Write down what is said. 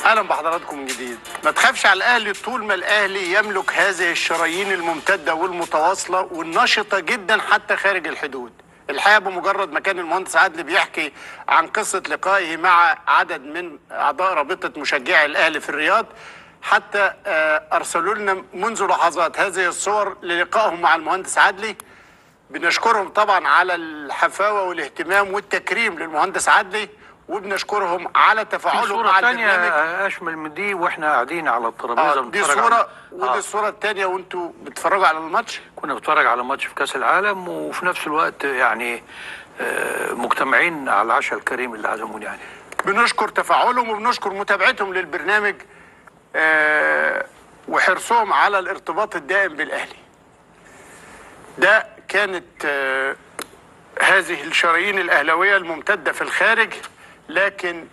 اهلا بحضراتكم من جديد. ما تخافش على الاهلي طول ما الاهلي يملك هذه الشرايين الممتدة والمتواصله والنشطه جدا حتى خارج الحدود. الحقيقة بمجرد ما كان المهندس عدلي بيحكي عن قصة لقائه مع عدد من اعضاء رابطه مشجعي الاهلي في الرياض، حتى ارسلوا لنا منذ لحظات هذه الصور للقائهم مع المهندس عدلي. بنشكرهم طبعا على الحفاوه والاهتمام والتكريم للمهندس عدلي، وبنشكرهم على تفاعلهم مع البرنامج. صورة اشمل من دي واحنا قاعدين على الترابيزة. دي صوره ودي الصورة الثانية وانتوا بتتفرجوا على الماتش. كنا بنتفرج على ماتش في كاس العالم، وفي نفس الوقت يعني مجتمعين على العشاء الكريم اللي عزموني عليه. بنشكر تفاعلهم وبنشكر متابعتهم للبرنامج وحرصهم على الارتباط الدائم بالاهلي. ده كانت هذه الشرايين الاهلاوية الممتدة في الخارج، لكن